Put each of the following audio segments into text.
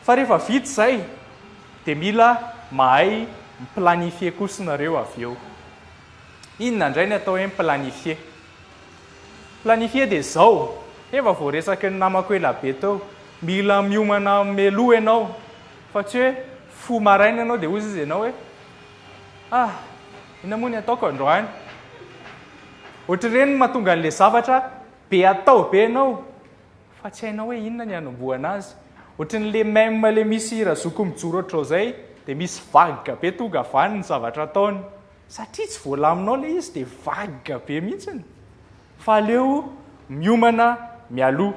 Fa rehefa vita izay dia mila mahay mi-planifier kosa nareo avy eo. Inona indray ny atao hoe mi-planifier? Planifier dia izao, efa voaresaky ny namako ela be teo, mila miomana mialoha ianao fa tsy hoe fo maraina ianao dia hozy izy ianao hoe ah, inona moa ny ataoko androany? Ohatr'ireny no mahatonga an'ilay zavatra be atao be ianao fa tsy hainao hoe inona ny hanombohana azy. Ohatran'ilay meme ilay misy razoky mijoro ohatr'izao izay dia misy vague be tonga avy any ny zavatra ataony. Satria tsy voalaminao ilay izy dia vague be mihitsiny. Fa aleo miomana mialoha.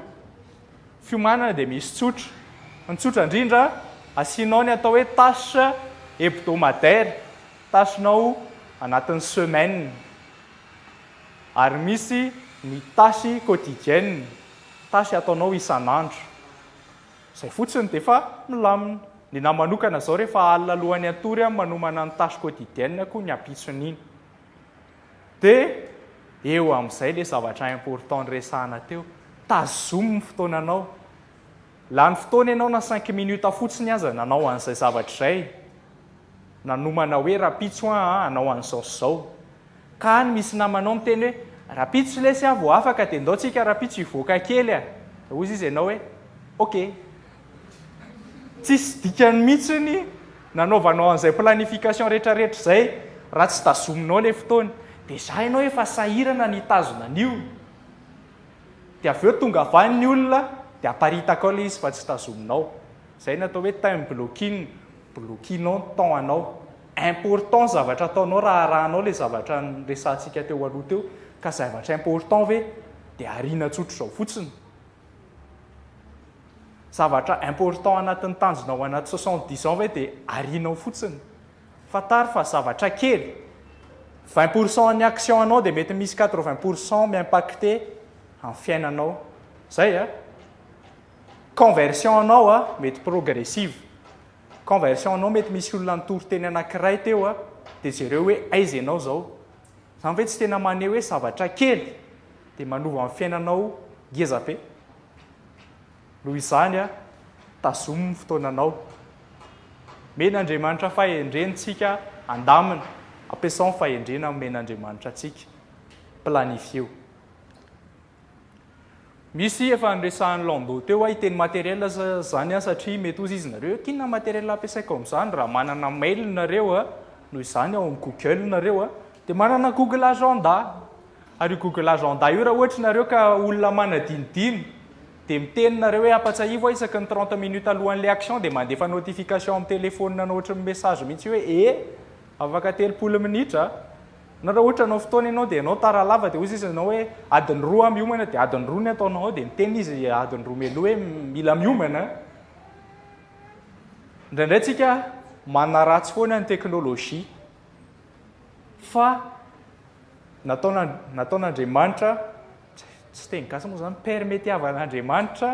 Fiomanana dia misy tsotra. Ny tsotra indrindra, asianao ny atao hoe tâche hebdomadaire, tâche-nao anatin'ny semaine. Ary misy ny tâche quotidienne, tâche ataonao isan'andro. Izay fotsiny dia efa milamina. Ny anahy manokana izao rehefa alina alohan'ny hatory aho manomana ny tâche quotidienne-ko ny ampitson'iny. Dia eo amin'izay ilay zavatra important niresahana teo. Tazomy ny fotoananao. Lany fotoana ianao na cinq minutes fotsiny aza nanao an'izay zavatra izay. Nanomana hoe rahampitso aho hanao an'izao sy izao. Ka any misy namanao miteny hoe, rahampitso lesy aho vao afaka dia ndao tsika rahampitso hivoaka kely a! Dia hozy izy ianao hoe, ok. Tsisy dikany mihitsy ny nanaovanao an'izay planification rehetrarehetra izay raha tsy tazominao ilay fotoana. Déjà ianao efa sahirana ny hitazona an'io. Dia avy eo tonga avy any ny olona dia aparitaka ao ilay izy fa tsy tazominao. Izay no atao hoe time blocking, bloquinao ny temps anao. Important zavatra ataonao raha arahanao ilay zavatra niresahantsika teo aloha teo ka zavatra important ve dia ariana tsotra izao fotsiny. Zavatra important anatin'ny tanjona ao anaty 70 ans ve dia arianao fotsiny. Fantaro fa zavatra kely, 20% an'ny action anao dia mety misy 80% mi-impacter amin'ny fiainanao. Zay a. Conversion anao a, mety progressive. Conversion anao mety misy olona nitory teny anankiray teo a, dia jereo hoe aiza ianao zao. Zany ve tsy tena maneho hoe zavatra kely dia manova ny fiainanao ngeza be. Noho izany a, tazomy ny fotoananao. Omen'Andriamanitra fahendrena tsika handamina, ampiasao ny fahendrena omen'Andriamanitra antsika. Planifieo. Misy efa niresahan'i Lando teo aho hiteny matériel zany aho satria mety hozy izy nareo hoe k'inona matériel ampiasaiko amin'izany raha manana mail nareo a, noho izany ao amin'ny Google nareo a, dia manana Google Agenda. Ary io Google Agenda io raha ohatra nareo ka olona manadinodino dia miteny nareo hoe ampatsahivo aho isaky ny 30 minutes alohan'ilay action dia mandefa notification amin'ny téléphone anao ohatry ny message mihitsy hoe e afaka 30 minitra. Na raha ohatra hanao fotoana ianao dia ianao tara lava dia hoy izy ianao hoe adiny roa aho miomana dia adiny roa ny ataonao ao dia miteny izy adiny roa mialoha hoe mila miomana. Indraindray tsika manaratsy foana ny teknolojia fa nataon'Andriamanitra, tsy teny gasy moa izany, permetiavan'Andriamanitra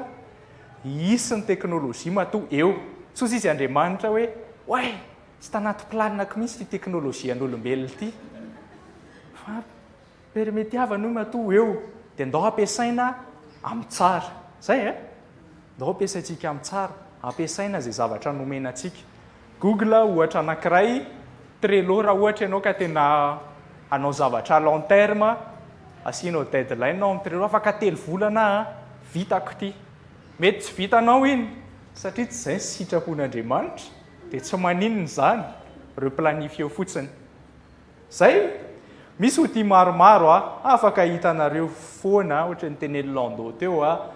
hisy ny teknolojia matoa eo. Tsy hoy izy Andriamanitra hoe oay! Tsy tanaty planina-ko mihitsy ity teknolojia an'olombelona ity. Fa permetiavana io matoa eo dia ndao ampiasaina amin'ny tsara. Zay e? Ndao ampiasaintsika amin'ny tsara. Ampiasaina izay zavatra nomena antsika. Google ohatra anankiray, Trello raha ohatra ianao ka tena hanao zavatra long terme, asianao deadline ao amin'ny Trello, afaka telo volana aho vitako ity. Mety tsy vitanao iny satria tsy izay ny sitrapon'Andriamanitra. Dia tsy maninona izany, replanifieo fotsiny. Zay! Misy outil maromaro a, afaka hitanareo foana, ohatra ny tenenin'i Lando teo a,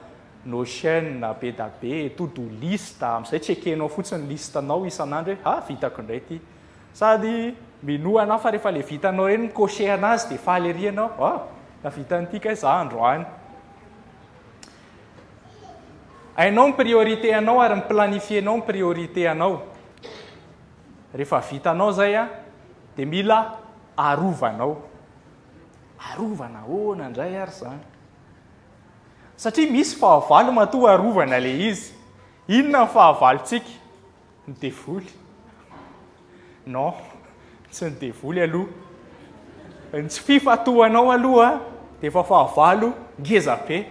Notion, be da be, to do list, amin'izay checker-nao fotsiny liste-nao isan'andro hoe ha, vitako indray ity. Sady minoa anah fa rehefa ilay vitanao ireny mi-cocher anazy dia faly ery ianao, ah, nahavita an'ity kay za androany. Hainao ny priorité anao ary mi-planifier-nao ny priorité anao. Rehefa vitanao izay dia mila arovanao. Arovana ahoana indray ary izany? Satria misy fahavalo matoa arovana ilay izy. Inona ny fahavalontsika? Ny devoly. Non, tsy ny devoly aloha. Ny tsy fifantohanao aloha dia efa fahavalo ngeza be.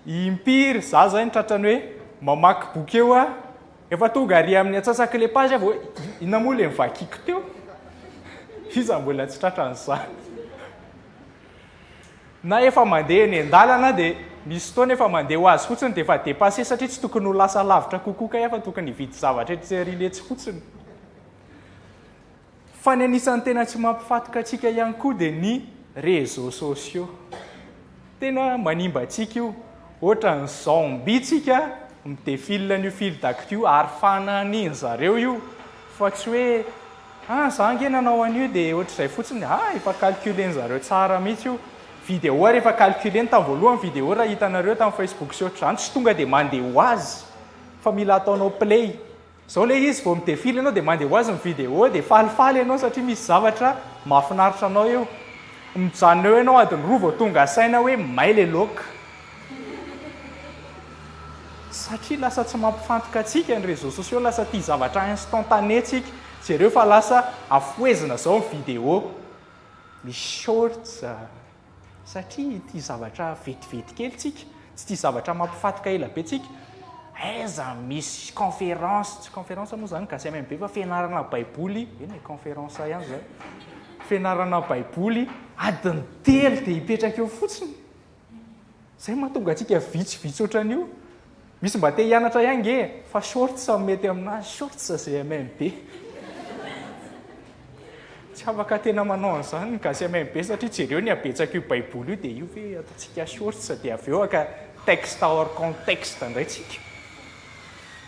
Impiry za zay ny tratrany hoe mamaky boky eo aho. Efa tonga ary amin'ny antsasak'ilay page aho vao hoe inona moa ilay novakiako teo? Iza mbola tsy tratran'izany? Na efa mandeha eny an-dalana dia misy fotoana efa mandeha ho azy fotsiny dia efa dépassé satria tsy tokony ho lasa lavitra kokoa kay fa tokony hividy zavatra etsy aoriana etsy fotsiny. Fa ny anisan'ny tena tsy mampifatoka antsika ihany koa dia ny réseaux sociaux. Tena manimba antsika io. Ohatran'ny zombie tsika mi-défile an'io fil d'actu io ary fanan'iny zareo io fa tsy hoe ah za ange nanao an'io dia ohatr'izay fotsiny, ah efa calculer-ny zareo tsara mihitsy io. Vidéo ary efa calculer-ny tamin'ny voalohany vidéo raha hitanareo tamin'ny Facebook sy ohatr'izany tsy tonga dia mandeha ho azy fa mila ataonao play. Zao le izy vao mi-defile ianao dia mandeha ho azy ny vidéo dia falifaly ianao satria misy zavatra mahafinaritra anao eo. Mijanona eo ianao adiny roa vao tonga saina hoe may le laoka. Satria lasa tsy mampifantoka antsika ny réseaux sociaux, lasa tia zavatra instantané tsika. Jereo fa lasa afohezina zao ny vidéo. Misy shorts. Satria tia zavatra vetivety kely tsika, tsy tia zavatra mampifatoka ela be tsika. Aiza misy conférence, tsy conférence moa zany gasy MMB fa fianarana baiboly, eny e conférence ihany zany. Fianarana baiboly adiny telo dia hipetraka eo fotsiny. Zay mahatonga antsika vitsivitsy ohatran'io. Misy mba te hianatra ihany nge e, fa shorts no mety aminazy, shorts GMMB. Tsy afaka tena manao an'izany ny gasy MMB satria jereo ny habetsak'io baiboly io dia io ve ataontsika shorts dia avy eo haka texte hors contexte indray tsika.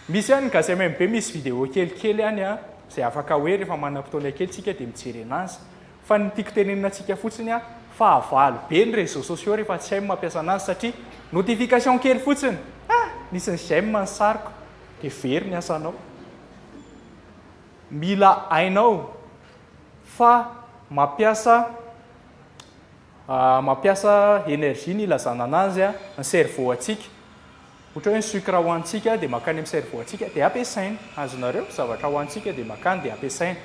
Misy ihany ny gasy MMB misy vidéo kelikely ihany an, izay afaka hoe rehefa manam-potoana kely tsika dia mijery anazy. Fa ny tiako tenenina antsika fotsiny a, fahavalo be ny réseaux sociaux rehefa tsy hay ny mampiasa anazy satria notification kely fotsiny, ah! nisy ny j'aime ny sariko, dia very ny asanao. Mila hainao fa mampiasa mampiasa énergie ny ilazana anazy ny cerveau antsika. Ohatra hoe ny sucre hohanintsika dia mankany amin'ny cerveau antsika dia ampiasaina. Azonareo? Zavatra hohanintsika dia mankany dia ampiasaina.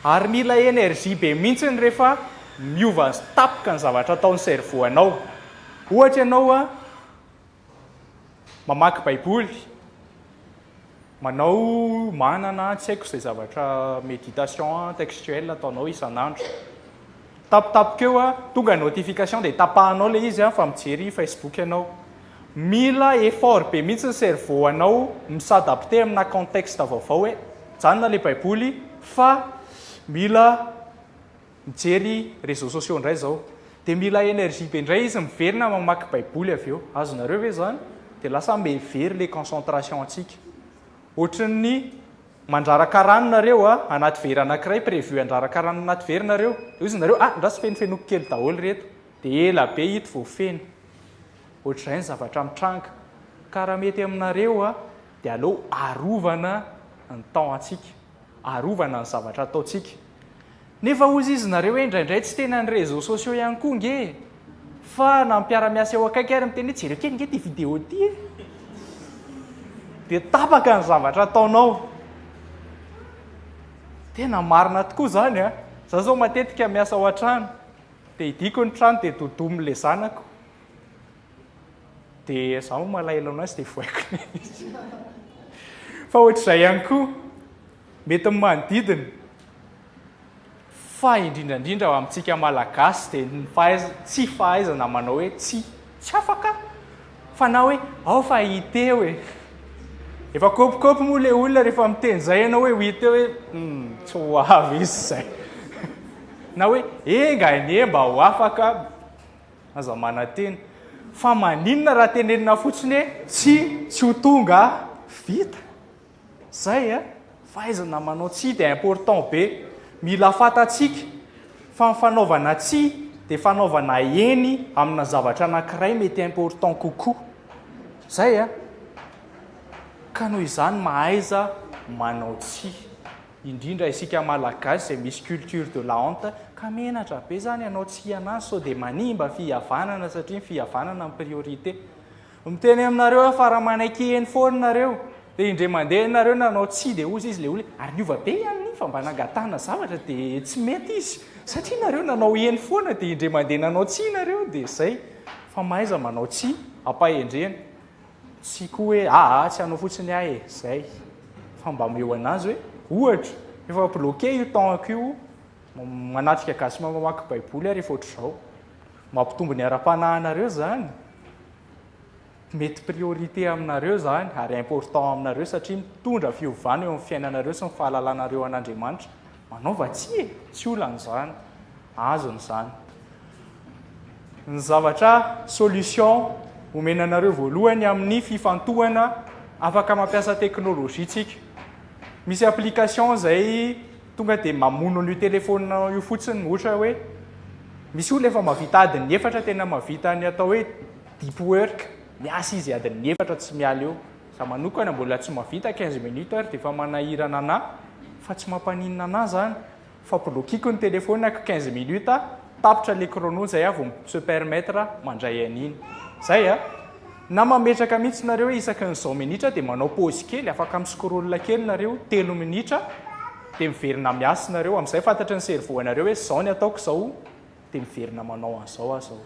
Ary mila énergie be mihitsy rehefa miova tampoka ny zavatra ataon'ny cerveau anao. Ohatra ianao mamaky baiboly, manao manana tsy haiko izay zavatra méditation textuelle ataonao isan'andro. Tampotampoka eo tonga ny notification dia tapahanao ilay izy fa mijery Facebook ianao. Mila effort be mihitsy ny cerveau anao mi-s'adapter amina contexte vaovao hoe mijanona ilay baiboly fa mila mijery réseaux sociaux indray izao. Dia mila énergie be indray izy miverina mamaky baiboly avy eo. Azonareo ve izany? Dia lasa mihevery ilay concentration antsika. Ohatran'ny mandraraka rano nareo a, anaty vera anankiray, prévu handraraka rano anaty vera nareo. Dia hoy izy nareo, ah, andraso fenofenoiko kely daholo ireto. Dia ela be ito vao feno. Ohatr'izay ny zavatra mitranga. Ka raha mety aminareo a, dia aleo arovana ny temps antsika, arovana ny zavatra ataontsika. Nefa hozy izy nareo hoe indraindray tsy tena ny réseaux sociaux ihany koa nge e! Fa na ny mpiara-miasa eo akaiky ary miteny hoe jereo kely nge ity vidéo ity e! Dia tapaka ny zavatra ataonao. Tena marina tokoa izany a! Za zao matetika miasa ao an-trano, dia idiko ny trano dia dodomin'ilay zanako. Dia izaho malahelo anazy dia vohaiko ilay izy. Fa ohatr'izay ihany koa, mety ny manodidina, fa indrindra indrindra ao amintsika Malagasy dia ny fahaizana, tsy fahaizana manao hoe tsia, tsy afaka fa na hoe ao fa hita eo e. Efa kôpikôpy moa ilay olona rehefa miteny izay ianao hoe ho hita eo hoe hum, tsy ho avy izy izay. Na hoe enga anie mba ho afaka. Aza manantena. Fa maninona raha tenenina fotsiny hoe tsia, tsy ho tonga aho. Vita. Zay a. Fahaizana manao tsia dia important be. Mila fantatsika fa ny fanaovana tsia dia fanaovana eny amina zavatra anankiray mety important kokoa. Zay a. Ka noho izany mahaiza manao tsia. Indrindra isika Malagasy izay misy culture de la honte ka menatra be zany ianao tsy hianazy sao dia manimba fihavanana satria ny fihavanana no priorité. Miteny aminareo aho fa raha manaiky eny foana nareo dia indray mandeha nareo nanao tsia dia hozy izy le olona ary niova be ihany iny fa mba nangatahana zavatra dia tsy mety izy satria nareo nanao eny foana dia indray mandeha nanao tsia nareo dia zay fa mahaiza manao tsia ampahendrena. Tsy koa hoe aa tsy hanao fotsiny aho e, zay. Fa mba omeo anazy hoe, ohatra, efa bloqué io temps-ko io, manatrika gasy mamaky baiboly aho rehefa ohatr'izao. Mampitombo ny ara-panahinareo izany. Mety priorité aminareo izany ary important aminareo satria mitondra fiovana eo amin'ny fiainanareo sy ny fahalalanareo an'Andriamanitra. Manaova tsia e! Tsy olana izany. Azony izany. Ny zavatra solution omena anareo voalohany amin'ny fifantohana, afaka mampiasa teknolojia tsika. Misy application izay tonga dia mamono an'io telephone io fotsiny, ohatra hoe misy olona efa mahavita adiny efatra tena mahavita ny atao hoe deep work, miasa izy adiny efatra tsy miala eo. Za manokana mbola tsy mahavita 15 minutes ary dia efa manahirana anah fa tsy mampaninona anah zany. Fa bloquiko ny telephone-ko 15 minutes, tapitra le chrono zay aho vao se permettre mandray an'iny. Zay a! Na mametraka mihitsy nareo hoe isaky ny zao minitra dia manao pause kely, afaka mi-scroll kely nareo telo minitra dia miverina miasa nareo, amin'izay fantatry ny cerveau anareo hoe zao ny ataoko zao dia miverina manao an'izao aho zao.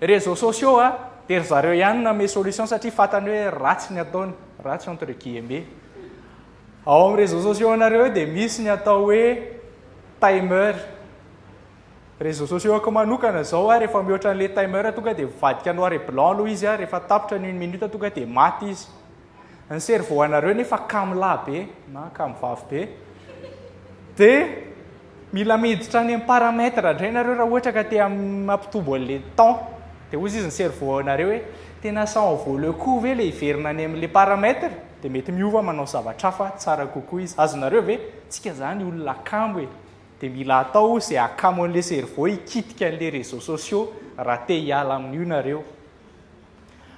Réseaux sociaux a, dia ry zareo ihany no nanome solution satria fantany hoe ratsy ny ataony, ratsy entre guillemets. Ao amin'ny réseaux sociaux anareo dia misy ny atao hoe timer. Réseaux sociaux ako manokana zao a, rehefa mihoatra an'ilay timer tonga dia mivadika noir et blanc aloha izy a, rehefa tapitra ny une minute tonga dia maty izy. Ny cerveau anareo nefa kamo lahy be na kamo vavy be dia mila miditra any amin'ny paramètre indray nareo raha ohatra ka te hampitombo an'ilay temps. Dia hozy izy ny cerveau anareo hoe tena ça en vaut le coup ve ilay hiverina any amin'ilay paramètre? Dia mety miova manao zavatra hafa tsara kokoa izy. Azonareo ve? Tsika zany olona kamo e. Dia mila atao izay hakamo an'ilay cerveau hikitika an'ilay réseaux sociaux raha te hiala amin'io nareo.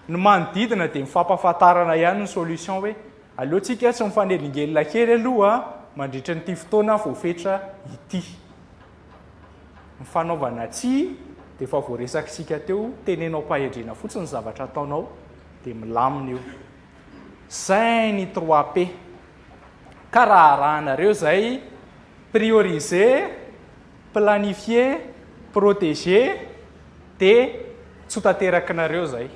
Ny manodidina dia mifampahafantarana ihany ny solution hoe aleo tsika tsy mifanelingelina kely aloha mandritra an'ity fotoana voafetra ity. Ny fanaovana tsia dia efa voaresak'isika teo, teneno am-pahendrena fotsiny ny zavatra ataonao dia milamina io. Zay ny trois P. Ka raha arahanareo izay, prioriser, planifier, protéger, dia tsy ho tanterakinareo izay.